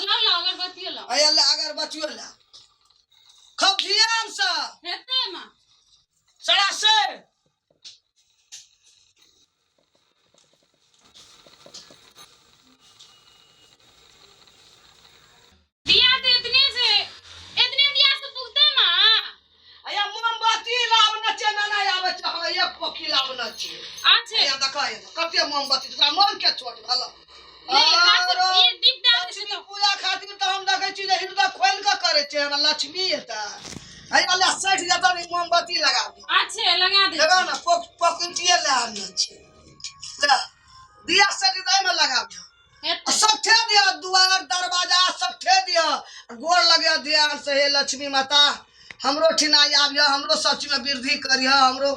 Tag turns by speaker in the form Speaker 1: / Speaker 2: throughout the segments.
Speaker 1: लाओ लाओ अगरबत्तियो लाओ।
Speaker 2: अया ले अगरबत्तियो ले, खूब ध्यान से
Speaker 1: हेतै माँ।
Speaker 2: सड़ा से।
Speaker 1: दिया तऽ एतने छै, एतने दिया से पुगतै माँ?
Speaker 2: अया मोमबत्ती लाबने छै, नाना आबै छै, हमरा एक पोखी लाबने छै।
Speaker 1: अच्छा।
Speaker 2: अया देखा, कते मोमबत्ती तोरा मन के छोट भेल।
Speaker 1: नहि,
Speaker 2: आरो
Speaker 1: ई दीप दए दै छै
Speaker 2: लक्ष्मी पूजा खातिर तऽ हम देखै छी जे हृदय खोलि कऽ करै छै, हमरा लक्ष्मी एतै। हैया ले सठि जेतौ ने, ई मोमबत्ती लगा दे।
Speaker 1: अच्छा, लगा दै
Speaker 2: लगा
Speaker 1: छी।
Speaker 2: ने, पोकुटिये लए आनने छै। ले दिया सठि एहिमे लगा दिअ।
Speaker 1: हेतै।
Speaker 2: सबठे दिअ, दुआर दरवाजा सबठे दिअ। गोर लगे ध्यान से, हे लक्ष्मी माता, हमरो ठिना आबिह, हमरो सब चीज में वृद्धि करिह, हमरो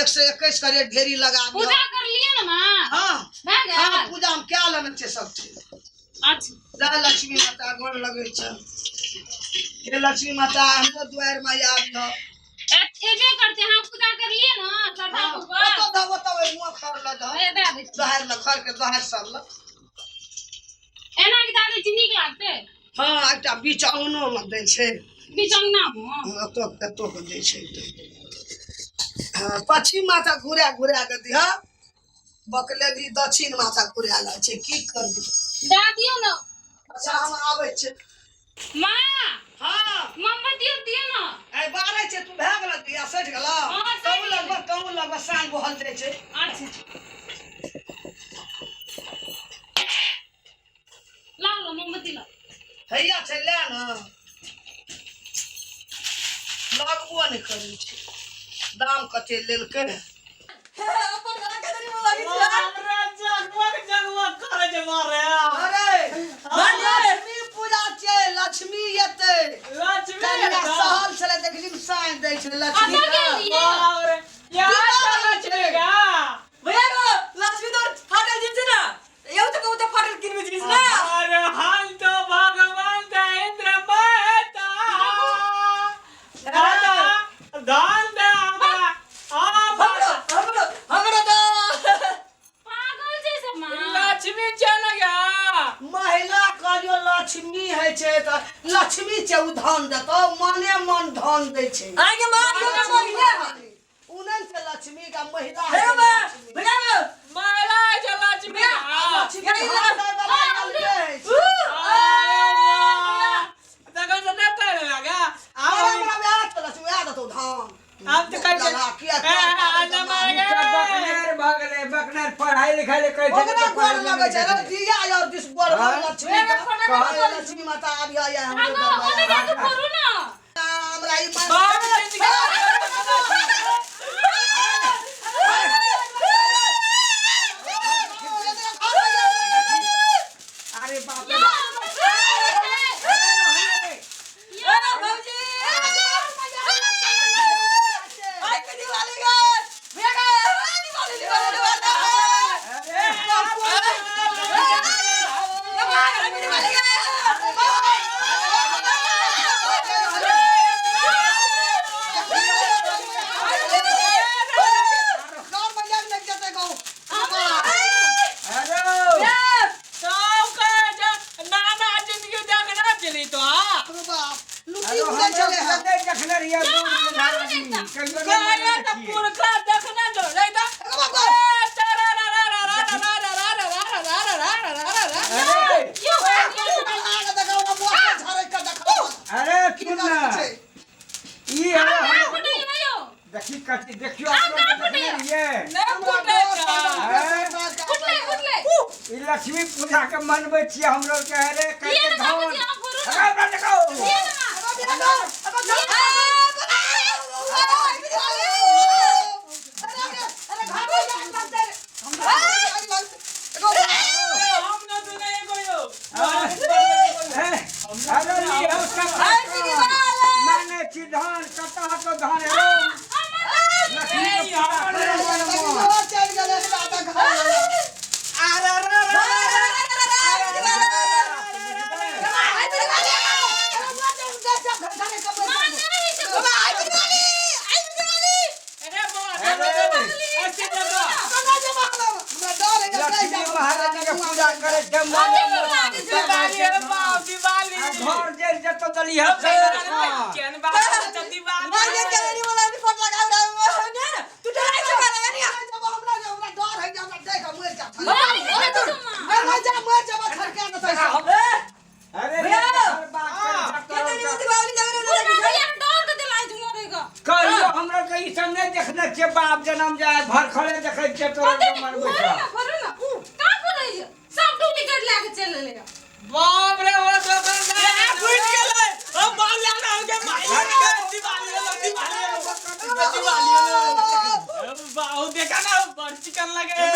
Speaker 2: 121 करिह, ढेरी लगा दिअ।
Speaker 1: पूजा कर लिए ने माँ?
Speaker 2: हाँ।
Speaker 1: भए गेल?
Speaker 2: हाँ, पूजा हम कए लेने छियै सब चीज।
Speaker 1: अच्छा।
Speaker 2: जय लक्ष्मी माता, गोर लगै छै। हे लक्ष्मी माता, हमरो दुआरि में आबिह।
Speaker 1: एबे करते। हाँ, पूजा कर लिए ना श्रद्धा
Speaker 2: हाँ,
Speaker 1: पूर्वक?
Speaker 2: ओतऽ दह, ओतऽ ओहि मुँह खर लऽ दह।
Speaker 1: हे, दए दै छी।
Speaker 2: दहारि लऽ, घर के दहारि सब लऽ।
Speaker 1: एना के दए दै छी, नीक लागतै?
Speaker 2: हाँ, एकटा बीच अङ्गनो मे दै छै।
Speaker 1: बीच अङ्गना मे?
Speaker 2: एतऽ एतऽ के दै छै। हाँ, पश्चिम माथा घुरा घुरा के दिह। बकलेली दक्षिण माथा घुरा लै छै, की करबै?
Speaker 1: दए दियौ ने।
Speaker 2: अच्छा, हम आबै छी।
Speaker 1: माँ।
Speaker 2: हाँ।
Speaker 1: मोमबत्ती दियौ ने।
Speaker 2: आइ बारै छै, तू भए गेल दिया सठि गेल?
Speaker 1: हाँ, सठि
Speaker 2: कहूँ
Speaker 1: गेलै।
Speaker 2: लगबऽ, कहूँ लगबऽ, साँझ बहल जाइ छै।
Speaker 1: अच्छा, लाओ लाओ मोमबत्ती लाओ।
Speaker 2: हैया छै, ले ने। लगबो नहि करै छै। दाम कते लेलकै?
Speaker 3: अपन घर के तनी लगी छै।
Speaker 4: अरे, जगमग जगमग करे छै मारे।
Speaker 2: अरे, लक्ष्मी पूजा छै, लक्ष्मी एतै।
Speaker 4: लक्ष्मी
Speaker 2: कनिया
Speaker 4: एतै।
Speaker 2: सहल छलै, देखली साँझ दै छै लक्ष्मी
Speaker 1: कतऽ
Speaker 2: के।
Speaker 1: गेलियै?
Speaker 4: बाप रे, यहाँ छै लक्ष्मी का।
Speaker 3: भैया गो, लक्ष्मी तो फाटल जींस ना, एहो तो कहू तो फाटल किनबे जींस ना।
Speaker 4: अरे, हम तो भगवान इंद्र मेहता, दादा दान दे हमरा आ।
Speaker 3: हमरो हमरो हमरो तो
Speaker 1: पागल छै सब माँ।
Speaker 4: लक्ष्मी चल गया।
Speaker 2: महिला कहलियो लक्ष्मी होइ छै तऽ लक्ष्मी छै, ओ धन देतौ, मने मन धन दै छै।
Speaker 3: आगे मां यो का महिला।
Speaker 2: ओ नहि छै लक्ष्मी का महिला।
Speaker 3: हे
Speaker 2: होइ छै
Speaker 3: मां,
Speaker 2: लक्ष्मी।
Speaker 3: भैया गो।
Speaker 4: महिला छै लक्ष्मी।
Speaker 2: लक्ष्मी
Speaker 3: यही
Speaker 2: धन दै बला अलगे होइ छै।
Speaker 4: अरे वाह, तखन से नहि करे लगा।
Speaker 2: अरे, हमरा वएह छै लक्ष्मी, वएह देतौ धन।
Speaker 4: हम तऽ कहै छै
Speaker 2: लला, किया
Speaker 4: ए, ए, मार गे।
Speaker 5: बकनेर भऽ गेलै, बकनेर। पढ़ाई लिखाई ले कहै छै।
Speaker 2: ओकरा गोर लगै छै रे, दिया और दिस गोर
Speaker 5: हाँ?
Speaker 2: लक्ष्मी के।
Speaker 5: कहल।
Speaker 2: लक्ष्मी माता आबि आया हमरो
Speaker 1: आगो ओने
Speaker 2: दरबार।
Speaker 1: जाके करू ना।
Speaker 2: हमरा ई मन
Speaker 4: बाप जिंदगी।
Speaker 5: अरे बाप रे बाप।
Speaker 3: अरे भौजी, आई के दिवाली गे, भैया गे, दिवाली दिवाली दिवाली।
Speaker 4: अरे
Speaker 3: दिवाली गे।
Speaker 2: गाँव में जाग नहि जेतै गाँव।
Speaker 5: हेलो।
Speaker 4: सब कहै छै नाना जिंदगी देखना चली तो।
Speaker 2: बाप रे बाप, लुटी
Speaker 5: हेलो,
Speaker 2: उड़ै
Speaker 5: हमरो
Speaker 2: छलै हँ।
Speaker 5: कते देखने रहियै दूर के घर आदमी, कहियो नहि
Speaker 4: कहै
Speaker 5: मनने
Speaker 4: तऽ
Speaker 5: छियै।
Speaker 4: पुरखा देखना जो नहीं तऽ
Speaker 2: बाबा।
Speaker 4: ए, तारा रा रा रा रा रा रा रा रा रा रा रा रा रा रा रा रा।
Speaker 5: अरे
Speaker 2: आगे देखौ ना, मोटर झड़ै के देखौ।
Speaker 5: अरे,
Speaker 2: की
Speaker 5: सुन
Speaker 2: करै
Speaker 5: ने
Speaker 2: छै?
Speaker 5: ई हेलो,
Speaker 1: यो।
Speaker 5: देखी कथी देखियो, अपनो के देखने रहियै।
Speaker 4: नहि फूटै छै।
Speaker 1: उठले उठले।
Speaker 5: ई लक्ष्मी पूजा के मनबै छियै हमरो के। अरे,
Speaker 1: ये
Speaker 5: कहै
Speaker 1: ना
Speaker 5: धन
Speaker 1: बाबूजी, अहाँ फोड़ू ना।
Speaker 5: अरे, हमरा देखो।
Speaker 1: ये ना।
Speaker 4: हम न सुनै एगो यौ।
Speaker 5: हे, अरे, ई हम सब मानै छी धन, कतऽ हतो धन? हेलो, लक्ष्मी के
Speaker 4: ए,
Speaker 5: पूजा
Speaker 4: हमर
Speaker 5: करै मन मन।
Speaker 4: अरे रा रा रा रा। अरे बाबा, ऐसे जगह।
Speaker 5: लक्ष्मी महारानी के पूजा करै छै मने मन।
Speaker 4: दिवाली रे बाप, दिवाली।
Speaker 5: तो दली है
Speaker 4: केन बात छै दिवाली।
Speaker 3: मार के केलनी वाला भी फोट लगा रहा है ना, तू डराई छै का लगा नहीं।
Speaker 2: जब हमरा हमरा डर है, हमरा देख मर जा।
Speaker 1: मर गेलै तो माँ।
Speaker 2: मर जा, मर जा, थरके न तैसा।
Speaker 5: अरे
Speaker 3: भैया।
Speaker 5: केतनी
Speaker 3: केतनी दिवाली जावे
Speaker 1: बुढ़ा भैया के डर के दिलाइ तू मरेगा।
Speaker 5: कहियो हमरा के ई सब नहीं देखने छियै, बाप जनम जाय भरखले देखै छियै तोरा
Speaker 1: कते
Speaker 5: के मनबै
Speaker 1: भरू ना, भरू ना। का करै छै? सब डुप्लीकेट लए के चलि एलै।
Speaker 4: बाप रे, ओ दुकानदार फूट गेलै। ओ बाल लाना हो के माई के दिवाली होलो, दिवाली होलो, दिवाली होलो। बाहु देखा ना, बड़ चिकन लगे।
Speaker 5: रे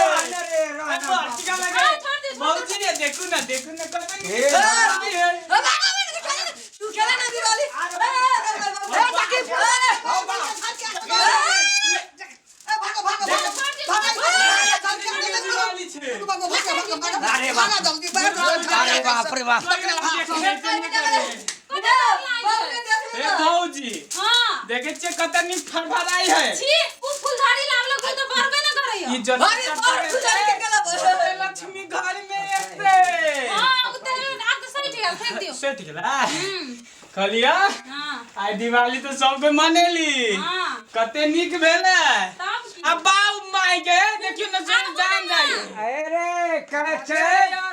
Speaker 4: बड़ चिकन लगे।
Speaker 1: हाँ, छोड़ दे, छोड़ दे।
Speaker 4: भौजी रे, देखू ना, देखू ना कते
Speaker 5: हे।
Speaker 4: नीक है।
Speaker 3: तू खेला ना दिवाली।
Speaker 2: ए ताकि भागो भागो भागो
Speaker 4: दिवाली छै।
Speaker 2: भागो भागो भागो। अरे बाप, जल्दी बैठ।
Speaker 5: अरे बाप रे बाप।
Speaker 4: ए भौजी,
Speaker 1: हाँ।
Speaker 4: देखे छियै कते नीक फड़फड़ाई है।
Speaker 1: छी, उ फुलझड़ी लाबलक ओ तऽ बरबे न करैया।
Speaker 4: ई जन
Speaker 3: अरे, बड़ फुलझड़ी के गला।
Speaker 4: लक्ष्मी घर में एते।
Speaker 1: हाँ, उ तऽ आब तऽ सटि गेल, फेंक दियौ।
Speaker 4: सेट गेला। कहलिया
Speaker 1: हाँ।
Speaker 4: आइ दिवाली तऽ सबके मनेली।
Speaker 1: हाँ।
Speaker 4: कते नीक भेलै।
Speaker 1: तब की?
Speaker 4: आ बाप माय के देखियौ ने, सब जान जाइ।
Speaker 5: अरे कहै छै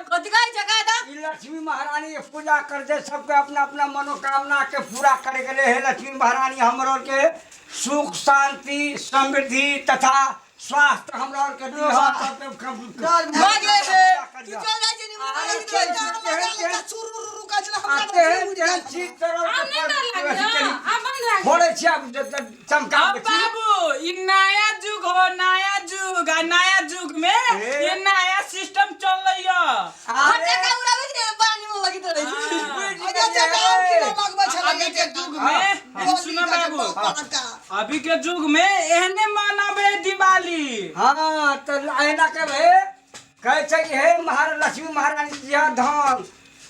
Speaker 3: कथि कहै छै का
Speaker 5: ई लक्ष्मी महारानी के पूजा कर दे, सबके अपना अपना मनोकामना के पूरा करे के लिए। हे लक्ष्मी महारानी, हमरो के सुख शांति समृद्धि तथा स्वास्थ्य हमरा और के दिह। सबके
Speaker 3: भागे हे, तू चल जाइ छै नी।
Speaker 5: अरे चल, आ तेहन तेहन चीज तोरा
Speaker 1: आब नहि डर लागैया, आब बन्द भए गेल।
Speaker 5: फोड़ै छियै, आब चमकाबै
Speaker 4: अब
Speaker 5: छी।
Speaker 4: बाबू, ई नया युग हो, नया युग। आ नया युग में
Speaker 5: ए।
Speaker 4: ये नया सिस्टम चलैया।
Speaker 5: अरे
Speaker 3: फटाका उड़ाबै छै, पानी में लगित रहै छै।
Speaker 4: अभी के युग में सुनो बाबू, अभी के युग में एहने मनाबे दिवाली।
Speaker 5: हाँ, तऽ एना के हे कहै छै कि हे महाराज लक्ष्मी महारानी जी यहाँ धन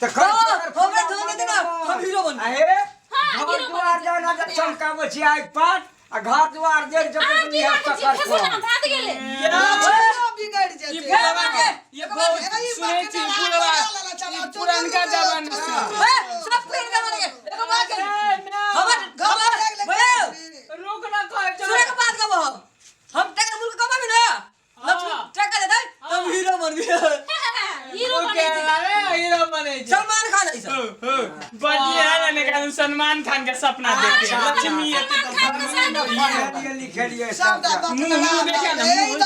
Speaker 5: तऽ कहै छै
Speaker 3: हाँ,
Speaker 5: अगर
Speaker 3: हमरा
Speaker 5: पूजा
Speaker 3: धन देते ना, हम हीरो बनबै।
Speaker 5: आ हे
Speaker 1: हाँ,
Speaker 5: घर
Speaker 1: हीरो
Speaker 5: दुआर
Speaker 1: बनबै।
Speaker 5: जाना तऽ चमकाबै छी आगि पात आ घर दुआर जे
Speaker 1: अहाँ की
Speaker 5: जब
Speaker 1: राखै छी? फेसो ना भात गेलै।
Speaker 4: ई बुढ़वा के ये बहुत सुनै छी बुढ़वा, ई पुरनका जमाना।
Speaker 3: ए, सब पुरनका बने के एगो बात कही। हमर हमर भैया,
Speaker 4: रुक ना, कहै छै।
Speaker 3: सुने के बात कहबो। हम टका मुल्क कमाबी ना, लक्ष्मी टका देतै हम हीरो बनबी।
Speaker 1: हीरो बनै छै।
Speaker 4: अरे हीरो बनै छै।
Speaker 3: सलमान खान ऐसा।
Speaker 4: हो, हो, बढ़िया है ने, कारण सलमान खान के सपना देखे लक्ष्मी एते।
Speaker 1: सलमान खान के साथ
Speaker 5: लिखे लिखेलिए सबटा।
Speaker 4: मुंह देखे ना, मुंह।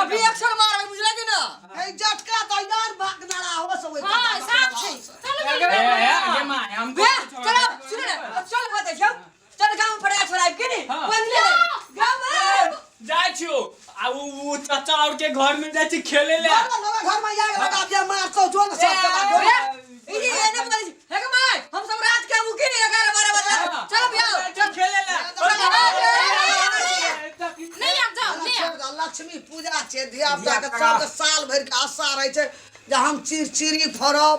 Speaker 3: अभी एक्शन मारबै, बुझला कि ना?
Speaker 1: हाँ, साफ छै। चलू
Speaker 4: ए,
Speaker 1: जल्दी।
Speaker 4: ए, गे माय, हमको
Speaker 3: भैया चलो, सुन ना, चल खाते छौ, चल गांव में पटाखा छोड़ाब के नी।
Speaker 4: हाँ।
Speaker 3: कोन ले गांव में
Speaker 4: जाइ छियो आ उ चाचा और के घर में जाइ छी खेले ले।
Speaker 3: भैया, ई जे एने बोलै छी हे गे my, हम सब रात के आबू की 11 12 बजे। चलो भैया।
Speaker 4: जाइ छी खेले ले।
Speaker 1: नहि आब जाउ, नहि आब।
Speaker 2: लक्ष्मी पूजा छै, धिया पुता के सबके साल भरि के आशा रहै छै जे हम चिड़चिड़ी फोड़ब,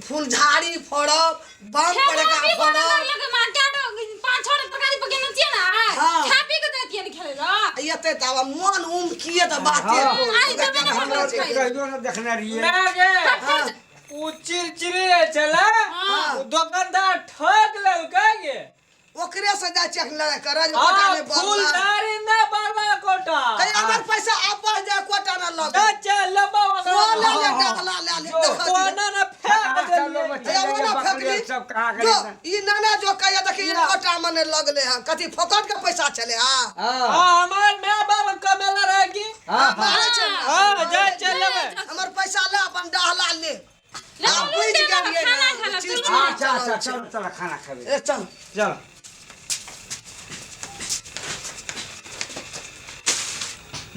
Speaker 2: फुलझाड़ी फोड़ब, बम
Speaker 1: खेबो
Speaker 2: पड़का
Speaker 1: पीबो
Speaker 2: फोड़ब।
Speaker 1: नहि करलकै माँ, कए टा पाँच छओ टा तरकारी पकेने छियै ने आइ।
Speaker 2: हाँ।
Speaker 1: खा पी के दैतियै ने खेलै लए।
Speaker 2: एते तऽ आब मन उम किए तऽ बाते।
Speaker 1: आइ देबै ने
Speaker 5: हमरा
Speaker 1: ककरो खाइ लए।
Speaker 5: कहियो न देखने रहियै।
Speaker 4: ना गे, उ चिड़चिड़ी छलै।
Speaker 1: हाँ।
Speaker 4: उ दुकानदार ठक लेलकै गे।
Speaker 2: ओकरे से जाइ छियै लड़ाइ करऽ जे कोटा
Speaker 4: आ
Speaker 2: नहि बढ़ला।
Speaker 4: फुलदारी ना बरबा कोटा।
Speaker 2: कहिया हमर पैसा आपस जाय, कोटा ना लग।
Speaker 4: ना चल लबा।
Speaker 2: ओ ले ले, डाला ले ले, देखा दियौ।
Speaker 4: कोना ना फेंक
Speaker 5: चलो
Speaker 4: देलियै।
Speaker 5: बच्चा।
Speaker 2: ए, ओना
Speaker 5: बकरी
Speaker 2: फेकली।
Speaker 5: सब कहाँ
Speaker 2: जो
Speaker 5: गेलै?
Speaker 2: ई नाना जो कहिया देखी ई कोटा मने लगले हन, कथी फोकट के पैसा छले? हां।
Speaker 5: हाँ।
Speaker 4: हाँ, हमार my बाप कमेला रहे की।
Speaker 5: हाँ।
Speaker 2: मारे छै।
Speaker 4: हाँ, जा चल लेबै।
Speaker 2: हमर पैसा ले, अपन डाहला ले।
Speaker 1: ले,
Speaker 2: आब
Speaker 1: चलू
Speaker 2: बुझि
Speaker 1: ने,
Speaker 2: गेलियै
Speaker 1: खाना
Speaker 2: ने,
Speaker 1: खाना,
Speaker 2: चीज
Speaker 1: चलू ने।
Speaker 5: अच्छा अच्छा, चलो चलो, खाना खेबै।
Speaker 2: ए चल।
Speaker 5: चलो।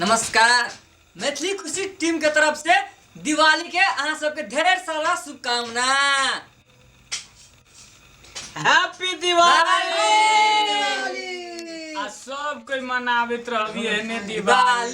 Speaker 3: नमस्कार, मैथिली खुशी टीम के तरफ से दिवाली के अहाँ सबके ढेर सारा शुभकामना।
Speaker 4: हैप्पी दिवाली। आ सब कोई मनाबैत रहबी एहने दिवाली।